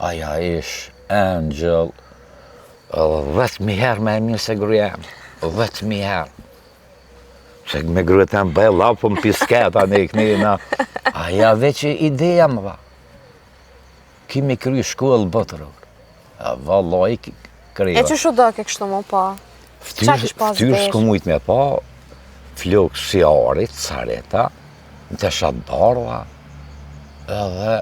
Aja ish, engjëll, edhe 10.000 herë më e mirë se gruja jem, 10.000 herë. Se me gruja tem bëj llaf, po më pisketa në i kënina. Aja veç ideja më dha. Ki me kry shkollë botëror. A vallaj kreva. E qysh u doke kështu më pa? Ftyrë, ftyrë s'kom mujtë me pa, flokë si arit, careta, në tesha të bardha, edhe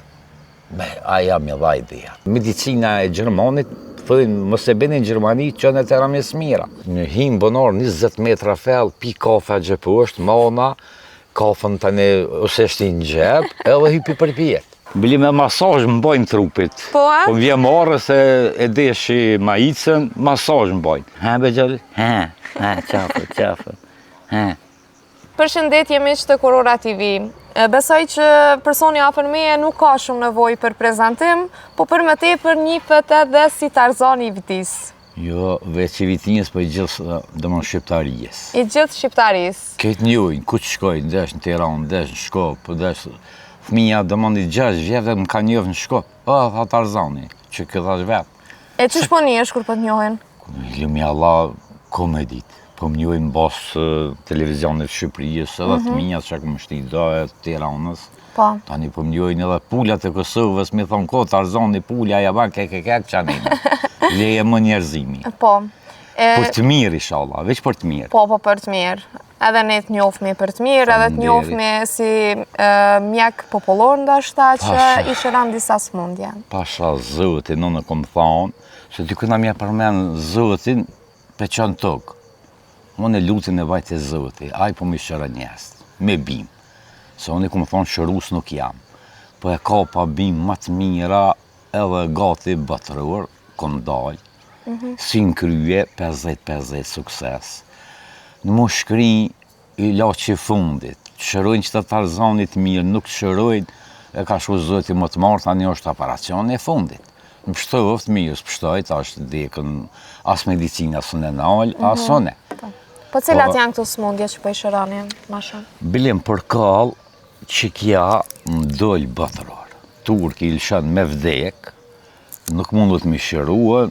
me, aja më dha ideja. Medicina e Gjermanit, thojnë, mos e bëni në Gjermani, çone te Ramiz Mira. Në him bunar 20 metra fell, pi kafe gjë poshtë, mana, kafën tani ose shti në xhep, edhe hypi përpjetë. Bile me masazh më bojnë trupit. Po, a? Po vjen marre se e deshi maicën, masazh më bojnë. Ha, be gjallë, ha, ha, qafë, qafë, ha. Përshëndetje miq të Korora TV. Besoj që personi afër meje nuk ka shumë nevojë për prezantim, po për më tepër njifet edhe si Tarzani i Vitisë. Jo, veç i Vitinës, po i gjithë, domethënë shqiptarisë. I gjithë shqiptarisë. Këtë njohin, ku të shkoj, ndesh në Tiranë, ndesh në Shkup, po ndesh... Fëmija, domethënë 6 vjetë, më ka njofë në Shkup. O, tha Tarzani, që këtë është vetë. E qysh po nihesh kur po të njohin? Lumi Allah, ko me ditë. Po më njohin n'bazë televizionit Shqipërisë, edhe mm -hmm. fëmija që kom shti do e Tiranës. Po. Tani po më njohin edhe pulat e Kosovës, mi thonë ko Tarzani pula, ja ban ke ke ke qanime. Leje më njerëzimi. Po. E... Për të mirë, inshallah, veç për të mirë. Po, po, për të mirë. Edhe ne të njofmi për të mirë, edhe të njofmi si e, mjek popullor ndoshta që i shëron disa smundje. Pasha Zotin, unë kom thonë, se dikujna m'ja përmen Zotin, pe çon tokë. Unë e lutën e vaj te Zoti, ai po m'i shëron njerëzit, me bimë. Se unë i kom thonë shërus nuk jam. Po e kapa bimë më të mira edhe gati botëror, kom dalë, mm -hmm. si në krye, 50-50 sukses. Në mushkri, ilaçi i fundit, të shërojnë qëta Tarzanit mirë, nuk të shërojnë, e ka shku Zoti më të marrë, tani është operacioni e fundit. Më pështoftë mirë, s'pështoj, tash dekën as medicina s'un e nal, mm -hmm. as une. Po. po cilat po, janë këto smundje që po i shëroni ma shumë? Bilem për kall, që kja më dol botëror. Turki i lëshon me vdek, nuk mundet me shërua,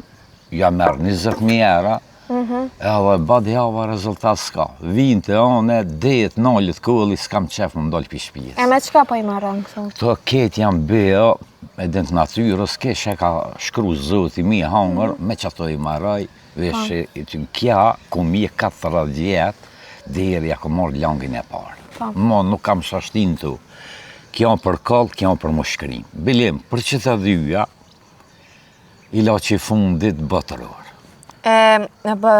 ja merr 20.000 euro, mm -hmm. edhe badihava rezultat s'ka. Vijnë te une, det, nalet kolli, s'kam qef me dalë pi shpijës. E me çka po i marrën këto? Këto ketë janë bio, e din të natyrës, ke që ka shkru Zoti mi hangër, mm -hmm. me qato i marroj, vesh po. i kja, ku mi 40 vjetë, deri ja kom marrë langin e parë. Po. Mo nuk kam shashtin tu. Kjo për koll, kjo për mushkëri. Bilim, për që të dyja, ilaçi i fundit botëror. E, në bë,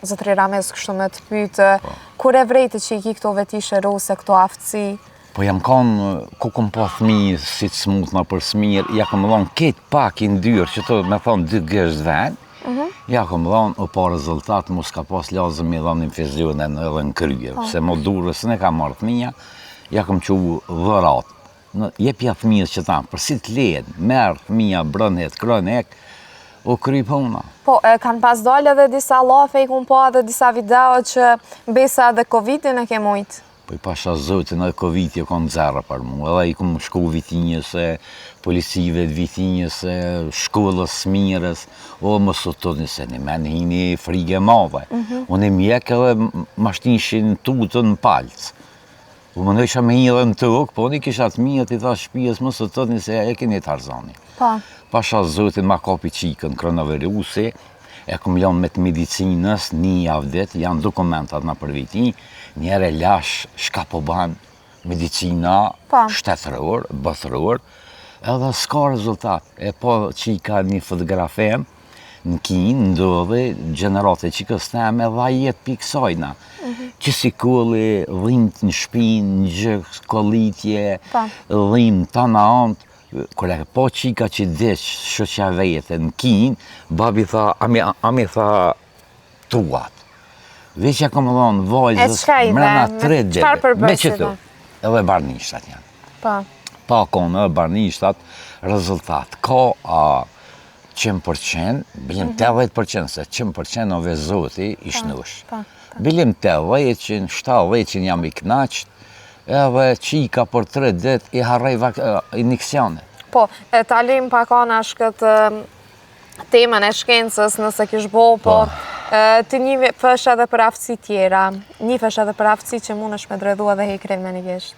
zotri Ramiz, kështu me të pytë, po. kur e vrejte që i ki këto veti shëruese, këto aftësi? Po jam kanë, ku kom pa fëmijë si të smut në për smirë, ja kom dhonë këtë pak i ndyrë, që të me thonë dy gjesht ven, mm -hmm. ja kom dhonë, u pa rezultat, mos ka pas lazëm me dhonë infuzione edhe në krye, po. se mo durës në ka marrë fëmija, ja kom qu dhërat, në jepja fëmijës që ta, për si të lehet, merr fëmija, brënhet, krënek, u kry puna. Po, e, kanë pas dalë edhe disa llafe, i kom pa edhe disa video që besa edhe Covidin e ke mujtë. Po i pasha Zotin edhe Covidi u konë zero për mu, edhe i kom shku Vitinjës, e policive të Vitinjës, e shkollës smirës, o mos u tutni se një men hini frigë e madhe. Mm -hmm. Unë e mjek edhe ma shtinshin tutën në palcë. U mendojsha me hi edhe në tokë, po unë i kisha të mijët i thash shpijës mos u tutni se e keni Tarzani. Po. Pasha Zotin ma kapi qikën koronavirusi, e kom lënë me të medicinës një javë ditë, janë dokumentat në për Viti, njerë e lash shka po ban medicina po. shtetëror, botëror, edhe s'ka rezultat. E po qika një fotografim, në Kinë, ndodhi, gjenerate qikës teme, edhe ai jetë pikë sajna. Mm -hmm. Që si kolli, dhimt në shpinë, në gjëks, kollitje, po. dhimt të në antë, kur e po qika që diq, shoqja vete në Kinë, babi tha, ami, ami tha, tuat. Veç ja kom dhonë vajzës, mrena tre ditë, me qëtu, edhe barnishtat janë. Po. Pa konë edhe barnishtat, rezultat, ka a, 100%, bilim 80%, se 100% o ve Zoti i po, shnush. Po, po. Bilim 80, 70 jam i knaqt, edhe qika për 3 dit i harrej injeksionet. Po, e ta lejmë pak anash këtë temën e shkencës nëse kish bo, po, po. ti njifesh edhe për aftësi tjera, njifesh edhe për aftësi që mundesh me dredhu edhe hekrin me një gisht.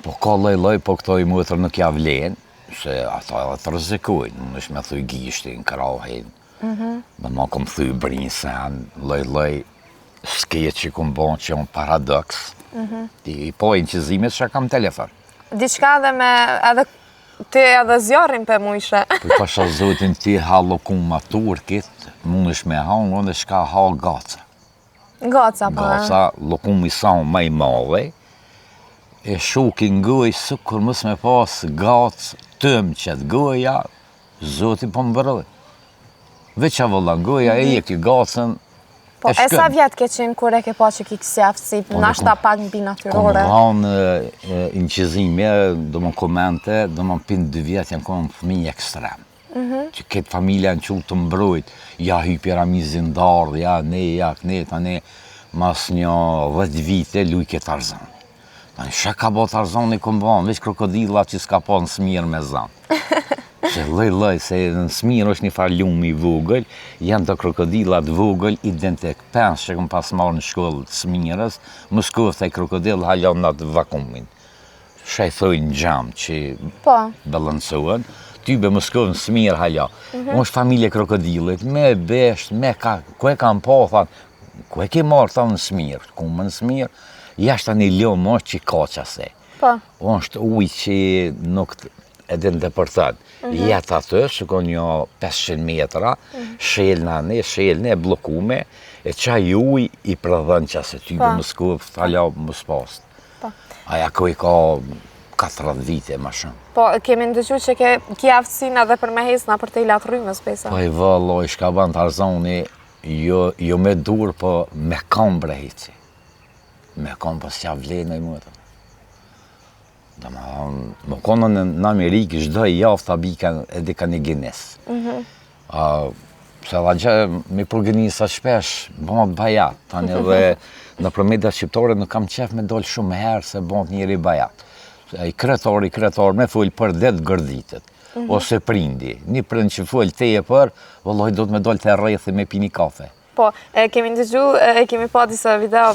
Po ka lloj-lloj, po këto i motër nuk ja vlen, se ato edhe të rrezikojnë, mundesh me thy gishtin, krahin, mm -hmm. dhe ma kom thy brinjën, lloj-lloj skeqe që kom bo që janë paradoks, mm -hmm. i po incizimet që kam telefon. Diçka edhe me, edhe ti edhe zjarrin pe mujshe. Po pasha zotin ti ha llokuma turkit, mundesh me ha, unë shka ha gaca. Gaca, po. Gaca, llokumi sa ma i madhe, e shuki në gojë, sikur mos me pas gacë, tym qet goja, zoti po më mbroj. Veç a vëlla goja, e jeki gacën, Po, e sa vjet ke qenë kur e ke pa që ki kësi aftësi, po, nashta pak mbinatyrore? Kom dhanë incizime, do më komente, do më pinë dy vjet, jam konë fëmijë ekstrem. Mhm. Që këtë familja në qullë të mbrojt, ja hypi Ramizi n'dardhë, ja ne, ja këne, tani, mas një dhetë vite, lujke Tarzani. Tani, shë ka bo Tarzani, kom bo, veç krokodila që s'ka po në Smirë me zanë. Se lloj lloj, se në Smirë është një farë lumi i vogël, janë do krokodila të vogël, identik, pens që kom pas marrë në shkollë të Smirës, më shkoftë ai krokodil hala në atë vakumin. Shë i thojnë gjamë që po. balancohen, ty be më shkoftë në Smirë hala. Mm -hmm. është familje krokodilit, me besht, me ka, ku e kam po, thanë, ku e ke marrë, thanë në Smirë, ku më në Smirë, jashtë një lumë është që ka qase. Po. është ujë që nuk e din të përthën. Mm -hmm. Jetë aty, shiko një 500 metra, mm -hmm. shel në ne, shel në e bllokume, e qaj ujë i prodhon qase ty po. më skup, hala më s'past. Po. Aja ku i ka 40 vite ma shumë. Po, kemi ndëgju që ke, ki aftësinë edhe për me hec nëpër telat rrymës, besa. Po, i vëllo, i shka ban Tarzani, jo, jo me dur, po me kambre heci. Me konë po s'ja vlen e motër. Do më thonë, më konë në, në Amerikë, çdo javë ta bika edhe ka një Guinness. Mm -hmm. uh, se dha gjë, me për Guinness shpesh, bëhet bajat. Tani edhe nëpër media shqiptore nuk kam qef me dolë shumë herë se bëhet njeri bajat. I kretor, i kretor, me fol për det gërditet. Mm -hmm. Ose prindi. Një prind që fol tepër, vëlloj do të me dolë të rrethi me pini kafe. Po, e kemi ndëgju, e kemi pa disa video,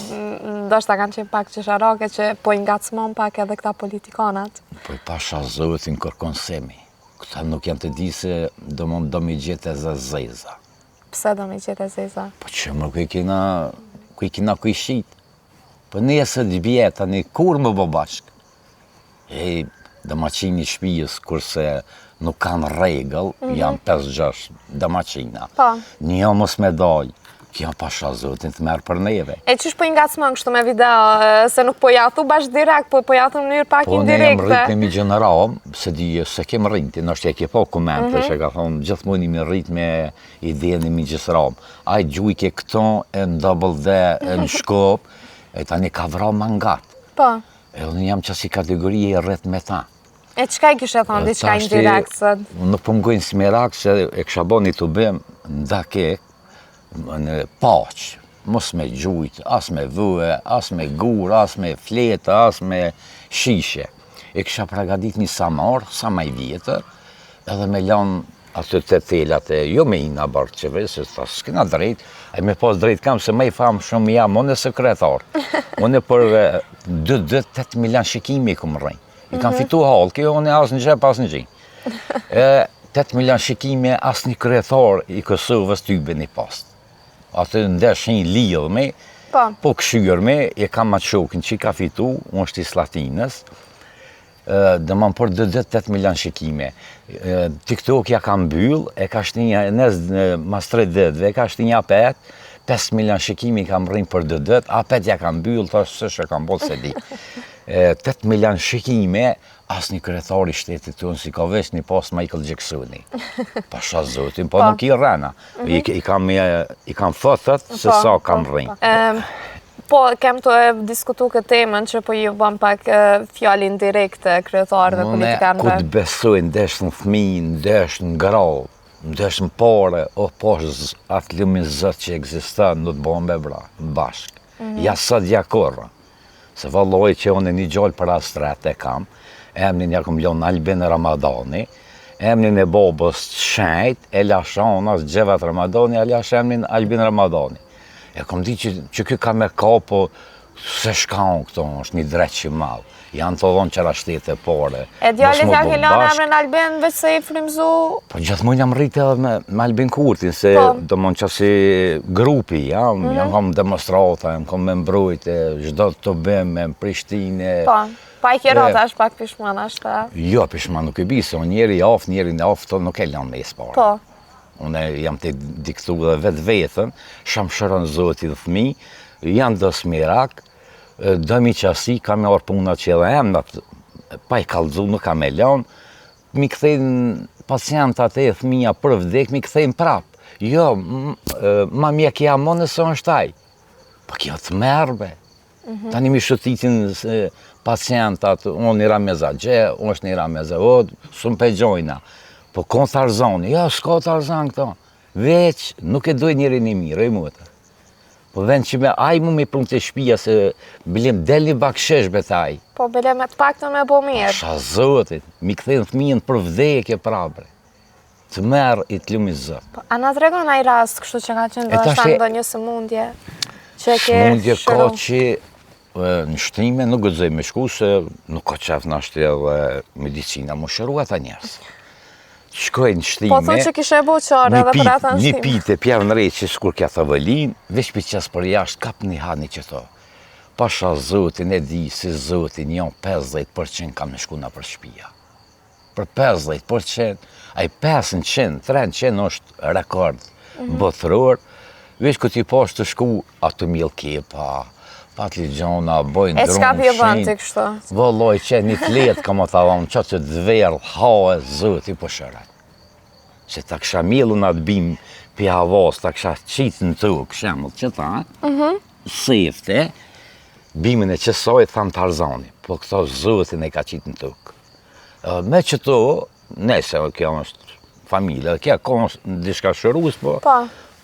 ndoshta kanë qenë pak qesharake që po i ngacmon pak edhe këta politikanat. Po i pasha zotin kërkon semi. Këta nuk janë të di se do mund do mi gjetë e zeza. Pse do mi gjetë e zeza? Po që më ku i kina, ku i kina ku i shit. Po nesër të bje, tani kur më bo bashkë? E domaqini i shpijës, kurse nuk kanë rregull, mm -hmm. janë 5-6 domaqina. Po. Një mos me dalë, kjo pasha zotin të merë për neve. E qysh po i ngacmon kështu me video, se nuk po ja thu bash direkt, po po ja thu në mënyrë pak indirekte. Po ne jam rrit me mi gjeneram, se di se kem rrit, nështë e ke po komente, mm -hmm. që ka thonë gjithmonë jemi rrit me idenë e mi gjeneram. Ai gjujke këto e në double D, e në Shkup, e tani ka vra mangat. Po. Edhe unë jam qasi kategorie i rrit me ta. E çka i kishe thonë, diçka indirekt sot? Nuk po më ngojnë si merak se e kisha bo një tubim në dake, në paqë, mos me gjujt, as me vue, as me gur, as me fleta, as me shishe. E kisha pragadit një samar, sa ma i vjetër, edhe me lanë aty te telat e jo me ina bërë qeveri, se ta s'kena drejt, e me pas drejt kam se ma i famshëm jam, unë se kryetar. Unë për 2 2 8 milion shikime i kom rrejnë. I kam mhm. fitu hallki, unë as në xhep, as në gjin. E 8 milion shikime as një kryetar i Kosovës të një post. Aty ndesh një lidhë me, po, po këshyrë me, e kam atë shokin që i ka fitu, unë është i Slatinës, Dhe më për 2 ditë 8 milion shikime. TikTok ja ka mbyll, e ka shtinja, nes mas 3 ditëve, e ka shtinja apet, 5 milion shikime i ka mrrin për 2 ditë, apet ja ka mbyll, tash s'e kam bo se di. 8 milion shikime, asnjë kryetar i shtetit tonë si ka veç një post Michael Jacksoni. Pasha zotin, po, po. nuk i rrena. Mm -hmm. I, i kam, i kam fotot se po, sa kam po, rrinë. Po. Po, kem të e diskutu këtë temën që po ju bën pak fjalë indirekte kryetarëve politikanëve. Ku të besoj, ndesh në fëmijë, ndesh në gra, ndesh në pare, o po atë lumin zot që ekziston, nuk të bëhen me vra, bashkë. Mm -hmm. Ja sot, ja kurrë. Se valloj që unë një gjallë për astret e kam, emnin ja kom lonë Albin Ramadani, mm. Emnin e babës të shenjt, e lash anash Xhevat Ramadani, e lash emnin Albin Ramadani. E kom di që, që ky ka me ka, po se shka unë këto, është një dreq i madh. Janë të dhonë qera shtete pare. E djalit ja ke lënë emrin Albin, veç se i frymzu... Po gjithmonë jam rritë edhe me, me Albin Kurtin, se po. domon qasi grupi, jam, mm -hmm. jam kom demonstrata, jam kom me mbrojte, çdo tubim, në Prishtinë. Po. Pa i kjero tash pak pishman ashtë ta? Jo, pishman nuk e bi, se unë njeri i aftë, njeri në aftë, nuk e lanë me i Po. Unë jam të diktu dhe vetë vetën, sha më shëron Zoti dhe fëmi, janë do smirak, do mi qasi, ka me orë puna që edhe emnat, pa i kallëzu, nuk ka me lanë, mi kthejnë pacientat e fëmija për vdek, mi kthejnë prap. Jo, ma mjek jam unë se është ai. Po kjo të merrbe. Mhm. Tani mi shëtitin pacientat, unë një rameza gje, unë është një rameza, o, së më pegjojna. Po kon Tarzani, jo, s'ka Tarzan këto. Veç, nuk e dojë njeri një mirë, e mu të. Po vend që me aj mu mi prunë të shpia se bilem del një bakshesh be taj. Po bilem me të paktën me bo mirë. Pasha zotit, mi kthejnë fëmijën për vdekje prapë. Të merr i të lumi zot. Po, a na tregon naj rast kështu që ka qenë ndoshta ndonjë sëmundje që e ke Sëmundje ka që në Shtime nuk guxoj me shku se nuk ka qef nashti edhe medicina më shëru ata njerëz. Shkoj në Shtime. Po thonë që kishe bo qare edhe për ata në Shtime. Një pitë pjevë në rejë që s'kur kja të vëlin, veç pi qes për jashtë, kap një hani që to. Pasha zotin e di si zotin jo 50% kam me shku nëpër shpia. Për 50%, ai 500, 300 është rekord mm -hmm. botëror, veç ku ti pash të shku atë mjell kepa, patligjona, bojnë drunë, E çka pje bën ti kështu? Vëlloj që një fletë ka më ta dhonë, që të dverë, hae, zoti po shëret. Se ta kisha mjellun atë bimë pi havas, ta kisha qitë në tokë, shembull, që ta, mm -hmm. sefte, bimën e qësoj, thamë Tarzani, po këto zotin e ka qitë në tokë. Me qëto, nëse kjo është familje, kjo ka diçka shërues, po, po.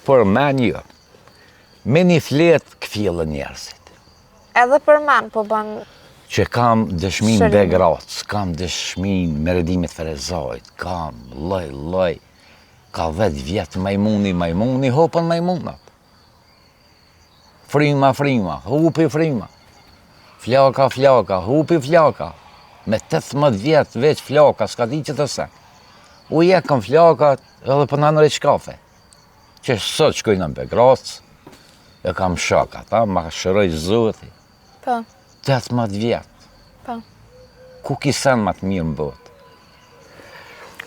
për men jo. Me një fletë kthjellën njerëzit. Edhe për men, po bën... Që kam dëshmin Begrad, kam dëshmin Meredimit Ferezajt, kam lloj, lloj, ka dhetë vjetë majmuni, majmuni, hopën majmunat. Fryma, fryma, hupi fryma. Flaka, flaka, hupi flaka. Me 18 vjetë veç flaka, s'ka di që të se. U jekën flaka edhe për po në rejtë kafe. Që sot shkoj në Begrac, e kam shok ata, ma shëroj zoti. Po. 18 vjetë. Po. Ku ki sen ma të mirë në botë?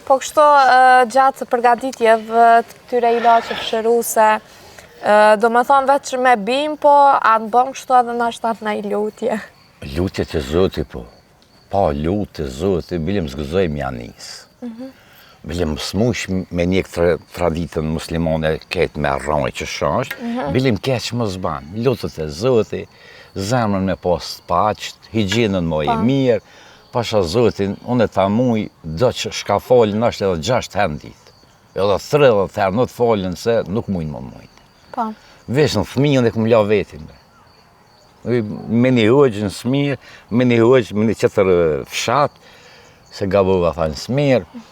Po kështu gjatë përgatitjeve të këtyre ilaçeve shëruse, do me thonë veç me bimë, po a në bon kështu edhe nashta naj lutje? Lutje të zoti, po. Pa lutje zoti, bilem s'guxoj m'ja nis. Mm Bilem s'mush me njek traditën muslimane ketë me rrojë që është, mm -hmm. bilem keq më s'ban. Lutje të zoti, zemrën me pas paqtë, higjienën mo i po. mirë, Pasha zotin, unë e ta muj, do që shka folën është edhe 6 herë në ditë. Edhe 30 herë në të folën se nuk mujnë më mujtë. Po. Veç në fëmijën e kum la vetin. Me një hoxhë në Smirë, me një hoxhë, me një qetër fshat, se gabova tha në Smirë,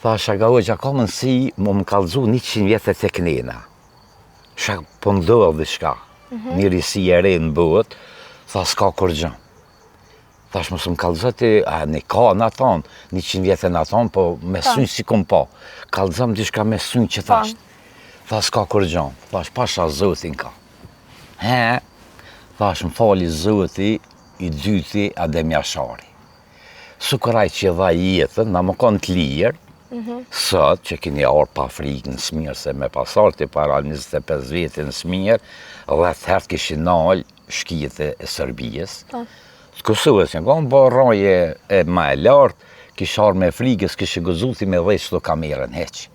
thash aga hoxhë, a ka mundësi më më kallëzu 100 vjetë e teknena. Shka po ndodh diçka, mm -hmm. një risi e re në botë, tha s'ka kurgjo. Thash mos më kallëzo ti, a ne ka në atonë, 100 vjetë në atonë, po me po. synë si kom pa. Kallëzom diçka me synë që thash. Tha s'ka kurgjo, thash pasha zotin ka. He, thash më fali zoti i dyti Adem Jashari. Sukur ai që dha jetën, na më konë të lirë, mm sot që keni orë pa frikë në Smirë, se me pasar të para 25 vjetë në Smirë, 10 herë kishin nalë shkijet e Serbijës. Po. Të Kosovës janë konë, po rroje e ma e lartë, kishe ardhë me frikë, s'kishe guxu ti me dhejtë qëto kamerën, heq.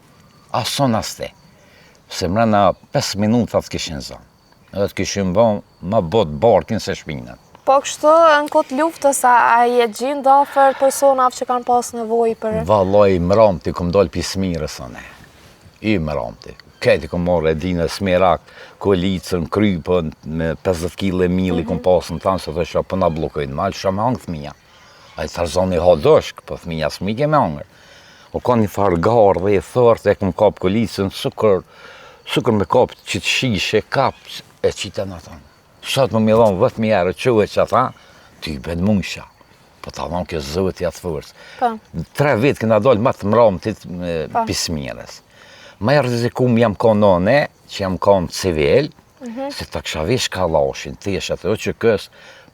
Ason as te. Se mrena 5 minuta të kishin zonë. Edhe të kishin bo ma botë barkin se shpinën. Po kështu, në kohë të luftës, a je gjind afër personave që kanë pas nevojë për... Vallaj, mramti, kom dalë pi Smirës, ane. I mramti. Krejt i kom marrë Edine, Smirak, Kolicën, Krypën, me 50 kile milli mm -hmm. kom pasë në tanë, se thësha, po na bllokojnë mal, shka me hangë fëmija. Ai Tarzani ha dushk, po fëmija s'mujke me hangër. O ka një farë garë dhe e thërtë e kum kap kolicën, sukur, sukur me kap qitë shishe, kap e qita në ata. Sot më mi dhonë 10.000 euro që e që ata, ty i ben mujsha. Po ta dhonë kjo Zoti atë forcë. Po. Tre vetë këna dalë ma të mramtit Po. pi Smirës. Ma e rrezikum jam konë one, që jam konë civil, Mhm. se ta kisha vesh kallashin, tesh atë, o që kës,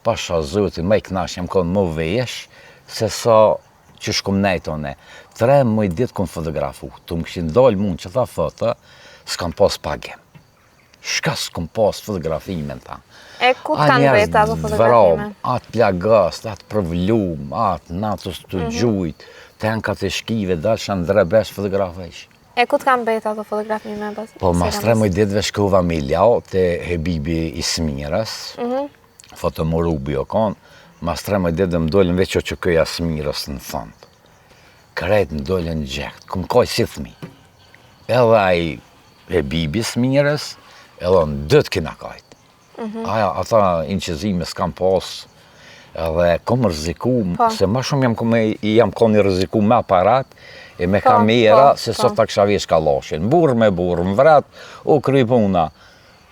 pasha Zotin, ma i knash jam konë më vesh, se sa që shkum nejt one. Tre muj ditë kum fotografu, tu më kishin dalë mund që ta foto, s'kam pas pagim. Shka s'kum pas fotografime në ta. E ku të kanë njerëz mbet ato t'vram, fotografime? Atë plagast, atë përvlum, atë natës të Mhm. gjujt, tenkat e shkive, dalsha në drebesh fotografesh. E ku të kanë mbet ato fotografime? Bas, Po, mas tre muj ditëve shkova me lau te Hebibi i Smirës, Mhm. fotomorubi o konë, mas tre muj ditëve më dolën veç o që këja Smirës në fund. Krejt më dolën gjekt, kum kajt si thmi. Edhe ai Hebibi Smirës, edhe në dytë kina kajt. Mhm. Aja, ata inqizime s'kam pas, edhe kom rreziku, Po. se ma shumë jam, kom, jam konë i rreziku me aparat, e me Po, kamera, po, se po. sot ta kisha vesh kallashin. Burr me burr, më vret, u kry puna.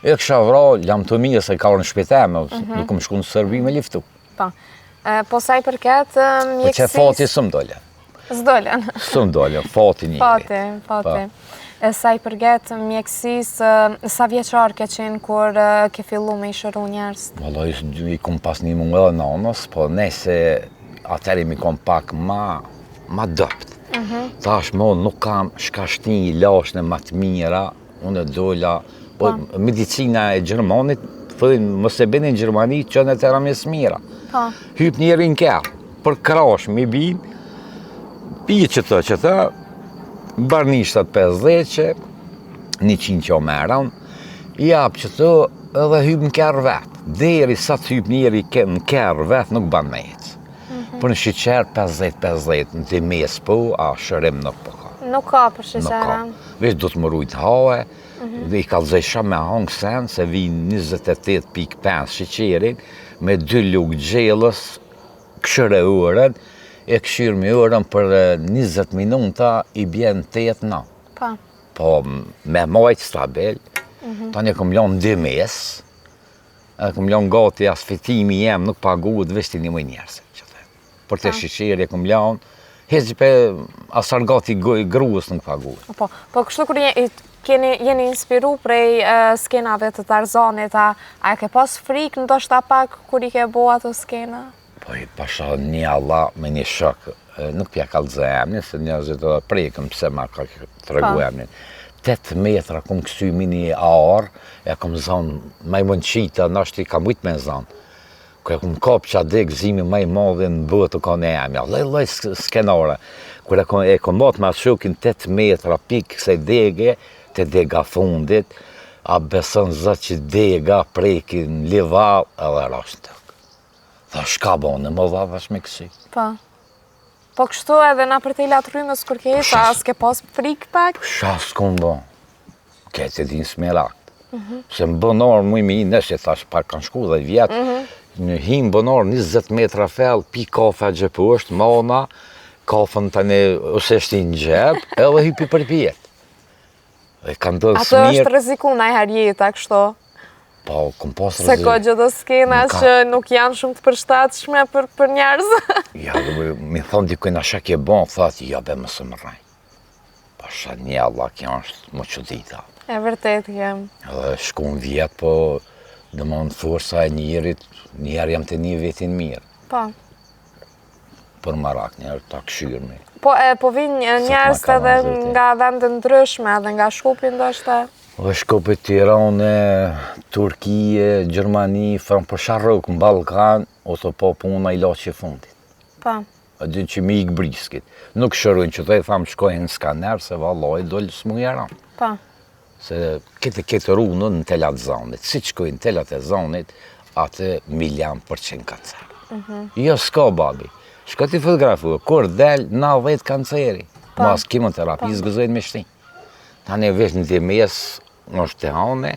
E kisha vra, jam të mirë se ka orë në shtëpi teme, Mhm. nuk më shku në Serbi me liftu. Po. E, po sa i përket e, Po që fati mjekësisë, s'më dolën. s'dolën. S'më dolën, fati një. Fati, fati. E sa i përket mjekësisë, e, sa vjeçar ke qenë kur e, ke fillu me i shëru njerëz? Valla, i, i kom pas një mu edhe nanës, po nese atëherë mi kom pak ma, ma dëpt. Tash mo nuk kam shka shti i lashne ma të mira, unë e dola, po medicina e Gjermanit, thënë, mos e bëni në Gjermani, që në të ramë mira. Po. Hyp njeri në kerr, për krash mi bin, pi që të që të, barnishtat 50 që, 100 që o merën, jap që të edhe hyp në kerr vetë. Deri sa të hyp njeri ke- në kerr vetë nuk ban me ecë. Për në sheqer 50-50, në të mes po, a shërim nuk po ka. Nuk ka për Nuk ka. sheqera. Veç do të më rujtë hae, dhe i kallëzoj shumë me hangë sen, se vi 28.5 sheqerin, me dy lugë gjellës, këshyre orën, e këshyrë me orën për eh, 20 minuta i bjen 8-9. Po. Po, me majtë stabil, tani e kom lanë dy mes, edhe kom lanë gati as fitimi jem nuk paguhet, veç ti një muj njerëzit, që the. Për të sheqeri e kom lanë, heqi pe as argati gruës nuk paguhet. Po, po kështu kur je, i- keni, jeni inspiru prej e, skenave të Tarzanit, a, a e ke pas frikë ndoshta pak kur i ke bo ato skena? Po i pasha një Allah me një shok, e, nuk pja kallëzoj emnin, se njerëzit edhe prekën pse ma ka tregu Po. emnin. 8 metra kom kësy mi një arë, e kom zanë, ma i mund qita, nashti kam ujtë me zanë. Kur e kom kap që atë gëzimi ma i madhi në botë ka në emja, lloj lloj sk- skenare. Kur e kom, e kom mat me atë shokin 8 metra pik kësaj dege, te dega fundit, a beson zot që dega preki në lival edhe rash në tokë. Tha, shka bone, më dha vesh me kësi. Po. Po kështu edhe na për telat rrymës kur ke ecë, a s'ke pas frikë pak? Sha s'kom bo. Këtë e din s'merak. Se më bën orë mu i mi, nëse thash pak kanë shku dhe vjetë, në him bën orë 20 metra fell, pi kafe gjë poshtë, mana, kafën tani ose shti në gjep, edhe hypi për pjetë. Dhe kanë ndodhë Ato është smirë, rreziku najherë jeta kështu. po, kom pas Se ka rrezik. gjithë skena Nuk ka- që nuk janë shumë të përshtatshme për, për njerëz. Ja, dhe mi thonë dikujt na shka ke bon, thotë, ja be mos më rraj. Pasha një Allah, kjo është më çudita. E vërtet kjo. Edhe shkon vjet, po dhe më në forca e njerit, njerë jam të një vetin mirë, Po. për marak, njerë ta këshyrë Po, e, po vinë Sot ma njerëz ka edhe dhënë Zoti. nga vende ndryshme, edhe nga Shkupi ndoshta. Dhe Shkupit, Tirane, Turkije, Gjermani, Fran, për sharrok në Ballkan, ose po puna i laqë i fundit. Po. A din që mi ikë briskit. Nuk shërujnë që të i thamë shkojnë në skaner, se vallaj dojë smuja ranë. Po. Se këtë këtë runën në telat zanit. Si që shkojnë në telat e zanit, atë milion për qind kancer. Jo, s'ka babi. Shko ti fotografu, kur del, 90 kanceri. Mas kimoterapisë gëzojnë me shti. Tani vesh në dimes, është të hane,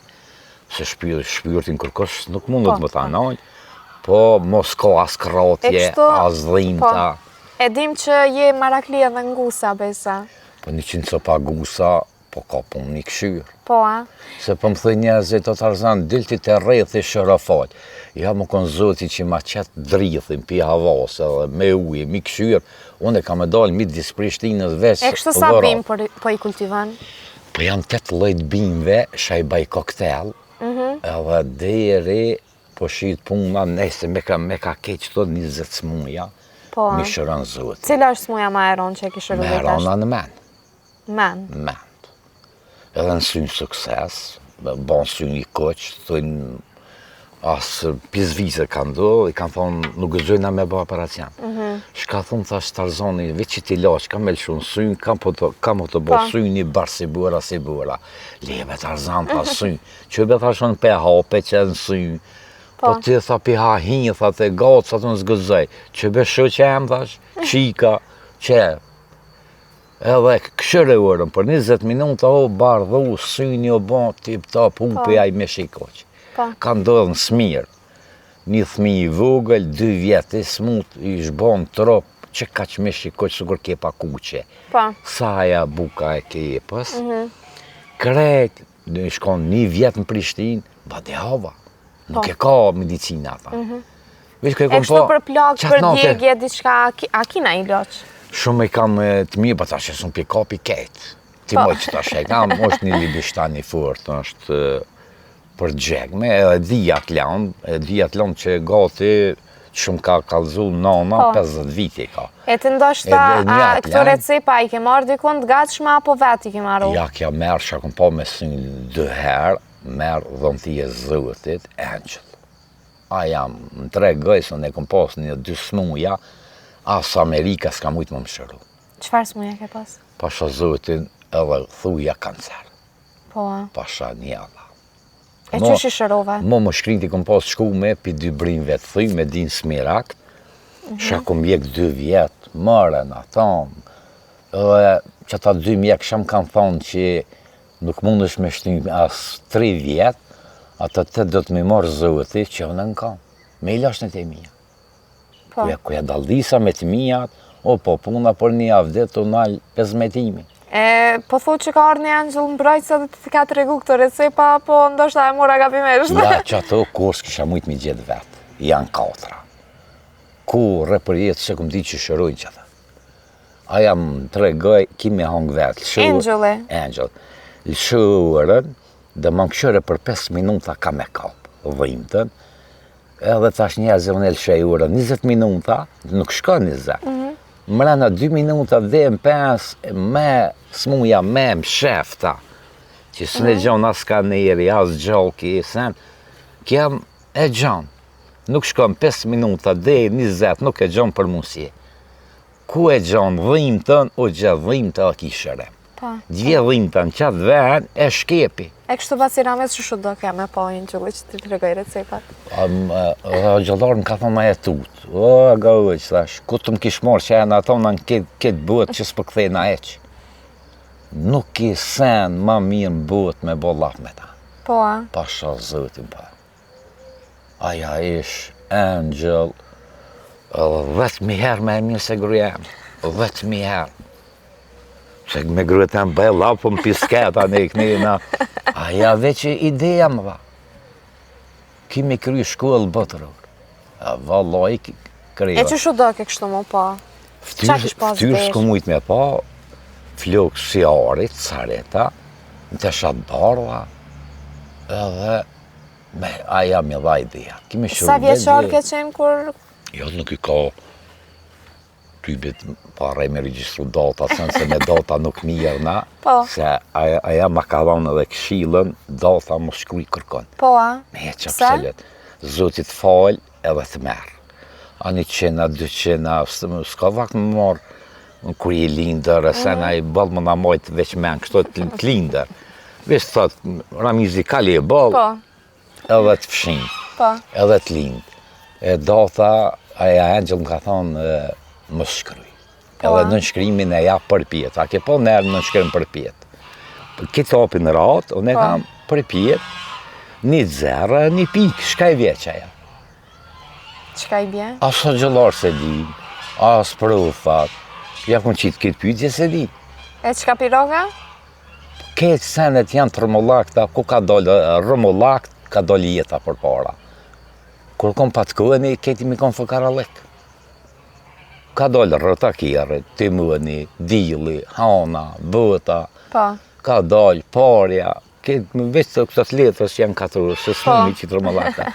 se shpyr, shpyrtin kërkosh nuk mundet Po, më ta nalë, po mos ka as E krotje, kështu, as dhimta. Po. E dim që je marakli edhe në gusa, besa. Po 100 copa gusa, po ka punë një këshyrë. Po, a? Se po më thojnë njerëzit, o Tarzan, dil ti te rrethi shëro fal. Ja, më konë zoti që ma qet drithin, pi havas edhe me ujë, mi këshyrë, unë e kam me dalë midis Prishtinës veç E kështu sa bimë po, po i kultivon? Po janë 8 lloj të bimëve, sha i baj koktel, mhm. edhe deri po shit puna, nëse me ka, me ka keq të 20 smuja, po, mi shëron zoti. Cila është smuja ma e ronë që e ki shëru Me rona në men. Men. Men. Edhe në synë sukses, bon synë i kuq, thujnë as pi Zvicër ka ndodhë, i kanë thonë nuk gëzojna me bo operacion. Mm -hmm. Shka thonë, thash Tarzani, veç që ti lash, kam me lëshu në synë, kam po të, kam po të bo po. syni, bar si bura, si bura. Leve Tarzan, tha synë. Që be thash unë pe hape që në synë. Po, po ti tha pi ha hinjë, tha të gatë, sa të në zgëzoj. Që be shoqe em, thash, qika, që, Edhe këshyre orën, për 20 minuta o bardhu, syni o bo, tip top, hupi po. ai me shikoq. Po. Ka ndodhë në smirë, një thmi i vogël, dy vjetë i smut, i zhbon trop, që kaq me shikoq, sikur kepa kuqe. Po. Saja buka e kepës, mm -hmm. krejt, në shkon një vjetë në Prishtinë, badihava. Nuk po. e ka medicina, tha. Mm -hmm. Veç e kështu po, për plagë, për djegje, diçka, a ki naj ilaç? Shumë i kam të mirë, po tash e s'un p'i kapi ketë. Ti po. moj që tash e kam, është një libishtan i fort, është për djegme, edhe di atë lanë, e di atë lanë që gati shumë ka kallzu nana, po. 50 vite ka. E të ndoshta, a, këto recepa i ke marrë dikun të gatshme, apo vetë i ke marrë? Ja, kja merë, që kom pa me sy dy herë, merë dhunti e Zotit, engjëll. A jam, më tregoj se unë e kom pas një dy smuja, as Amerika s'ka mujtë më më shëru. Çfarë smuja ke pas? Pasha Zotin edhe thuja kancer. Po, a? Pasha një Allah. E qysh i shërove? Mo më shkrinti kom pas shku me pi dy brinjve të thy, me din smirakt, mm -hmm. Sha kom mjek dy vjetë, mërë në thonë, edhe që ata dy mjekë shumë kanë thonë që Nuk mundesh me shty as 3 vjet, atë të do të më marrë Zoti që unë në kam. Me i lashnë të mia. Po. Kuja, kuja daldisa me të mia, o po puna për një javë ditë u nal pezmetimi. E, po thu që ka ardhë një engjëll mbrojtës edhe të ka tregu këto recepa, po ndoshta e mora gabimisht. Ja, që ato kur s'kisha mujtë mi gjetë vetë, janë katra. Kurrë për jetë s'e kom ditë që shërojnë që ata. Aja më tregoj, ki me hongë vetë. Engjëlli. Engjëll. Lëshurën, dhe më këshyre për 5 minuta ka me kap, dhimtën. Edhe tash njerëzit unë e lëshoj urën 20 minuta, nuk shkon 20. Mm -hmm. Mrena 2 minuta dhe në 5, me smuja me mshefta, që s'e mm -hmm. gjon as skaneri, as gjoki, sen, kjem e gjon. Nuk shkon 5 minuta dhe 20, nuk e gjon për mundësi. Ku e gjon dhimtën, u gjet dhimta o ki shërim. Po. Gjë dhimta në qatë ven, e shkepi. E kështu baci Ramiz që shu do ke me po engjëlli që të tregoj recepat. Hoxhallarë më ka thonë ma e tut. O, gauë, që thash, ku të më kish marrë që e në ato në këtë, këtë botë që s'po kthej na eq. Nuk ki sen ma mirë në botë me bo llaf me ta. Po, a? Pasha Zotin, pa. Aja ish engjëll, edhe 10.000 herë me e mirë se gruja jem, 10.000 herë. Se me gruja tem bëj llaf, po më pisket, a ne këni, na. Aja veç ideja më dha. Kimi kry shkollë botëror. A vallaj krejva. E që shu do ke kështu më pa? Ftyrë s'kom mujtë me pa, flokë si arit, careta, në të shatë bardha, edhe Me, aja mi dha ideja. Kimi Sa vjeçar ke qenë kur... Jo, nuk i ka ty bit pare me regjistru data, sen se me data nuk mirë na, po. se aja, aja ma ka dhanë edhe këshillën, data mos shkruj kërkon. Po, a? Me e që absolut. Zoti të falë edhe të merë. A një qena, dy qena, s'ka vakt më marë, kur i lindër, e sen mm. ai boll më na majtë veç men, kështu të lindër. Veç thot, Ramizi kali e boll, po. edhe të fshin, po. edhe të lind. E data, aja engjëll më ka thonë, mos shkruj. Po. Edhe nënshkrimin e ja përpjetë. A ke po nërë nënshkrim përpjetë. Kitapin ratë, unë e po. kam përpjetë, një zero, një pikë, shka i vje qaja? Çka i bje? As hoxhallarë s'e di. As prufat. Ja kom qitë këtë pyetje s'e di. E çka piroga? Këtë senet janë të rrumullakta, ku ka dolë rrumullakt, ka dolë jeta përpara. Kur kom pa të këni, këti mi kom fukarallëk. Ka dolë rrota kjerrit, timoni, dilli, hana, bota, Po. ka dolë parja, këtë veç të këto të letrës janë katër, se Po. s'mund mi qitë rrumullakta.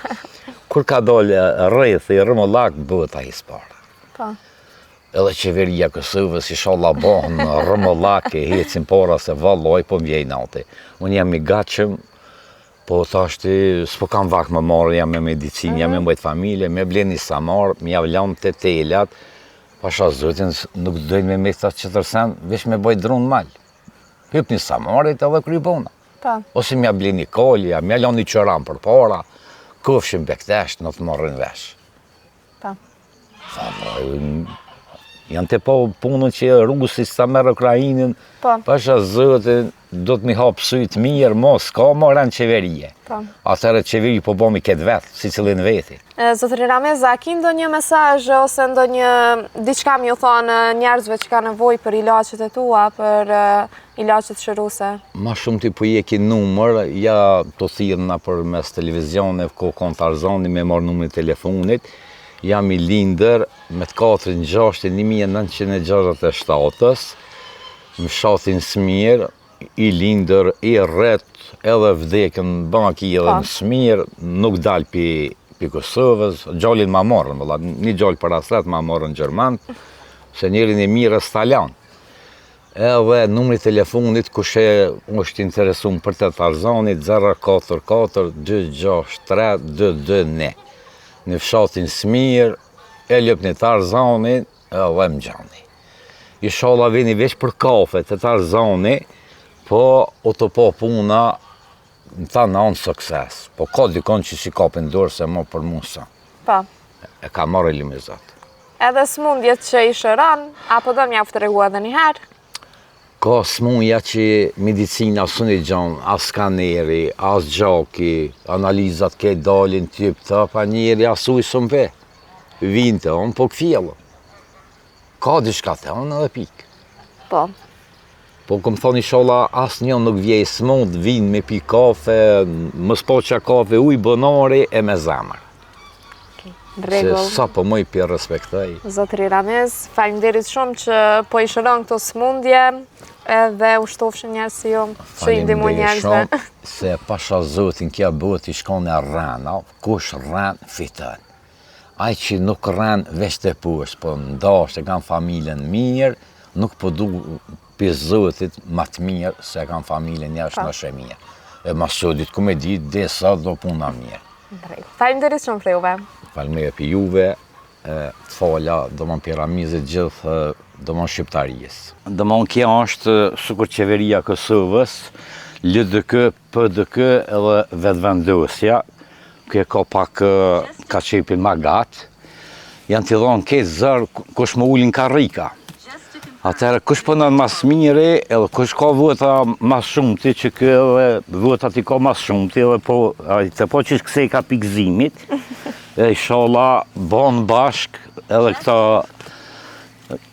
Kur ka dolë rrethi rrumullak, bota i s'para. Po. Edhe qeveria Kosovës ishalla bohen rrumullak e hecin para se vallaj po m'vjen inati. Unë jam i gatshëm, po tashti s'po kam vakt me marrë, jam me medicinë, jam me mhm. mbajt familje, me ble një samar, me jau lanë të telat, pasha zotin nuk dojnë me me këta qetër sen, veç me boj dru n'mal. Hyp një samarit edhe kry puna. Po. Ose m'ja ble një kolja, m'ja lanë një qoran përpara, kofshin bektesh, në të marrin vesh. Po. Janë të po punën që Rusi s'ta merr Ukrainën, po. pasha zotin, do të mi hapë sytë mirë, mos, ka më rënë qeverie. Po. Atëherë qeveri po bomi këtë vetë, si cilin veti. Zotëri Ramiz, a ki ndonjë mesazh ose ndonjë diçka me ju thonë njerëzve që ka nevojë për ilaçet e tua, për ilaçet shëruse? Ma shumë ti po jeki numër, ja të thirrna përmes televizioneve, ku kon Tarzani me marrë numrin e telefonit, jam i lindër me të 4 në 6 1967-ës, në fshatin Smirë, i lindër, i rrit, edhe vdekën baki edhe po. në Smirë, nuk dal pi, pi Kosovës, gjalin ma morën, vëlla, një gjallë për asret ma morën gjermant, se njerin e mirë s'ta lanë. Edhe numri i telefonit kush e është interesum për te Tarzani 044 263 221 në fshatin Smirë e lypni Tarzanin edhe më gjani. Ishalla vini veç për kafe te Tarzani, po u të po puna në ta në anë sukses. Po ka dikon që s'i kapin dorë se mo për musa. Po. E ka marrë i lumi Zot. Edhe smundjet që i shëron, apo do m'jau tregu edhe një herë? Ka smundja që medicina s'un i gjon, as skaneri, as gjaki, analizat ke dalin tip të, pa njeri as ujë s'un pe. Vin te unë, po kthjellë. Ka diçka te unë edhe pikë. Po. Po kom thonë ishalla asnjë nuk vjen i smut, vin me pi kafe, mos po qa kafe, ujë bonori e me zemër. Rregull. Se sa po muj pi respektoj. Zotëri Ramiz, faleminderit shumë që po i shëron këto smundje edhe u shtofshin njerëz si ju, që i ndihmojnë njerëzve. Shumë, se pasha zotin kjo botë i shkon e rrena, kush rren fiton. Ai që nuk rren veç te poshtë, po n'dashtë e kam familjen mirë, nuk po du pi zotit ma të mirë se e kam familjen jashtë po. në mirë. E ma sodit ku me ditë, dhe sa do puna mirë. Faleminderit shumë për juve. Faleminderit për juve, e, të fala, domon për Ramizit gjithë, domon shqiptarisë. Domon kjo është sikur qeveria Kosovës, LDK, PDK edhe Vetëvendosja, kjo ka pak ka qepin ma gat, janë t'i dhonë këtë zor kush më ulin karrika. Atëherë, kush punon ma s'miri, edhe kush ka vota ma shumti, që kë edhe votat i ka ma shumti, edhe po, të po që kësej ka pikëzimit, e ishalla bon bashk edhe këta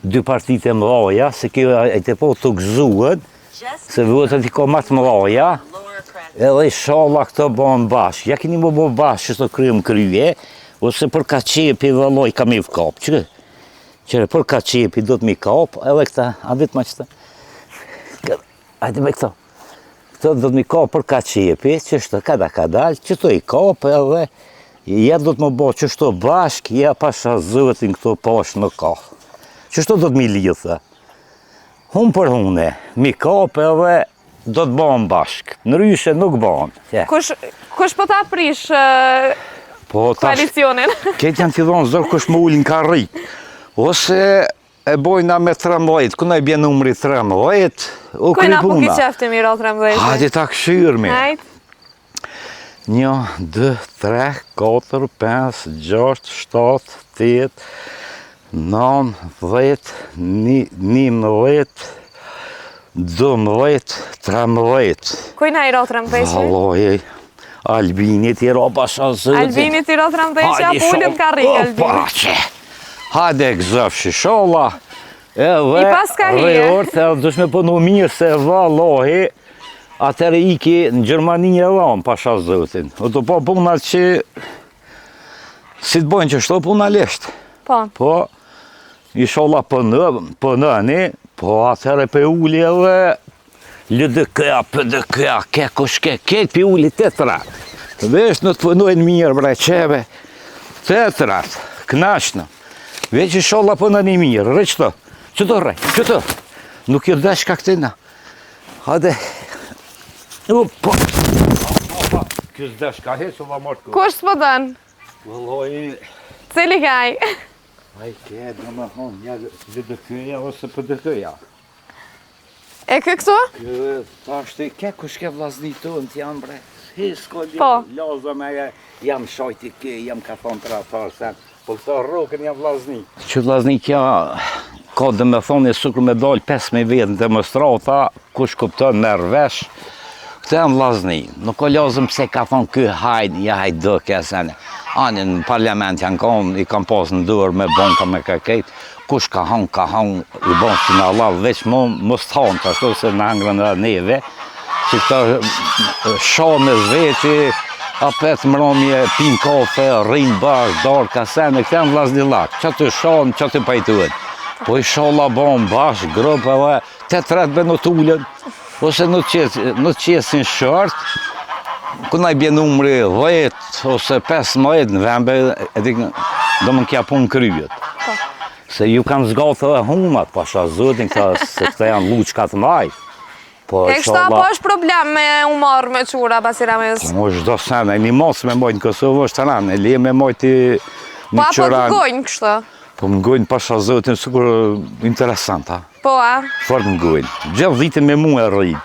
dy partitë e mëdhaja, se kjo e të po të gëzuhet, Se votat i ka ma të mëdhaja, edhe ishalla këto bëhen bashkë. Ja keni më bo bashkë që të krye më krye, ose për ka qepi vëlloj ka me i kap, që? Qëre, për ka qepi do të mi kap, edhe këta, a ditë ma qëta? Hajde me këto. Këto do të mi kap për ka qepi, që shtë kada ka dalë, që to i kap edhe, ja do të më bo që shto bashkë, ja pasha zotin këto poshtë nuk ka. Që shto do të mi lidhë, Hun për hune, mi kap edhe do të bëhen bashkë. Ndryshe nuk bëhen. Kush, kush po ta prish po, koalicionin? Këtë janë t'i dhonë zor kush më ulin karrik. Ose e bojna me 13, ku na i bjen numri 13, u kry puna. Kujna po ki qef ti me i ra 13? Hajde ta kshyrmi. Hajde. 1, 2, 3, 4, 5, 6, 7, 8, 9, 10, 11, 12, 13. Kujna i ra 13? Vallahi, Albinit i ra pasha zotin. Albinit i ra 13, apo ulën karrik, Albinit. Opa, që? Hajde e gëzofsh ishalla, edhe I paska hije. rejort, edhe dush me punu mirë se vallahi, atëherë iki në Gjermani e dhamë, pasha zotin. O të po puna që, si të bojnë që shto puna lesht. Po. Po, ishalla punoni, punoni, po atëherë pe uli edhe LDK-ja, PDK-ja, ke kush ke, ketë pi uli të trat. Veç në të punojnë mirë, bre, qeve, të trat, knashnë. Veç ishalla punoni mirë, rre qëto, qëto rre, qëto. Nuk ju desh ka këtina. Hade, upa. Kjo s'desh ka heqë, u va morë të Kush s'po dënë? Vëlloi... Cili kaj? Ai ke, do me thonë, ja LDK-ja ose PDK-ja. E kë këtu? Kë, tash ti ke kush ke vllazni tonë të janë bre. Hi s'ko Po. Lazo me e, jam shajti ke, jam ka thonë tradhtar sen. Po këto rrokën jam vllazni. Që vllazni kja, ka dhe me thonë e sukur me dalë 5.000 vetë në demonstrata, kush kupton merr vesh, këto janë vllazni. Nuk o lazëm pse ka thonë ky hajn, ja hajt ke sene. Ani në parlament janë konë, i kam pas në dorë me banka me ka kejt, kush ka hangë, ka hangë, i bon si në Allah, veç mo, mos të hanë, të ashtu se në hangrën edhe neve, që këta shanë me veti, apet mramje, pin kafe, rrinë bashkë, darka, sene, këta janë vllaznillak, që të shanë, që të pajtuhen. Po ishalla bon bashkë, grup edhe, të tretë be në tullën, ose në qesin, në qesin short, ku na i bje numri 10 ose 15 në vembe, e di, do më kja punë kryet. Po. Se ju kanë zgatë edhe hunat, pasha zotin, këta, se këta janë luçka të maj. Po, E kështu apo është problem me u marrë me qura pasi Ramiz? Po, mo çdo sen, e një mos me mojtë në Kosovë është ranë, e le me mojtë Po një apo të qëran. ngojnë kështu? Po më ngojnë pasha zotin, sikur interesant, ha. Po a? Fort më ngojnë. Gjithë ditën me mua e rrinë.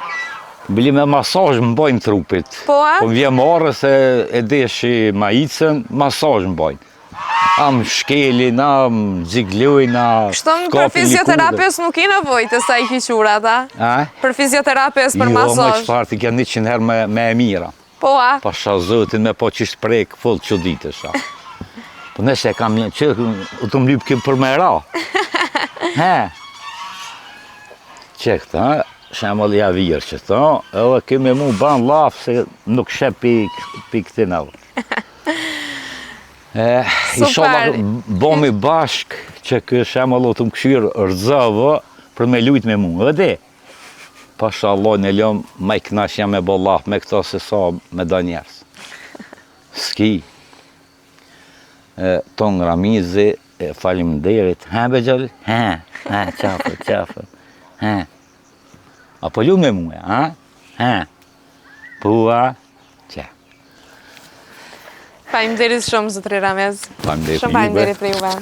Bili me masazh më bojnë trupit. Po a? Po më vjen marre se e deshi maicën, masazh më bojnë. A më shkelin, a më xhiglojnë, a Kështu më për fizioterapist nuk i nevojë të sa i ki qurat, a? A? Për fizioterapist, për Jo, më masazh. çfarë ti ke 100 herë me, me e mira. Po a? Pasha zotin me po qysh prek, full çuditesh, a. Po nëse e kam një që u të më lyp kë për me ra. He. Që këta, shembull ja virë që to, edhe kë me mu ban llaf se nuk sheh pi, pi këtina. E, ishalla bomi bashk që kë shembull u të më këshyrë rëzëvë për me lujt me mu, edhe di. Pasha Allahun e lëm, ma i knaq jam me bo llaf me këto se sa me do njerëz. Ski. E, Ton Ramizi, e, faleminderit. Ha, be gjallë? Ha, ha, qafë, qafë. Ha. A po lu me mua, ha? Ha. Pua, qa. Faleminderit shumë, zotri Ramiz. Faleminderit Shumë juve. faleminderit për juve.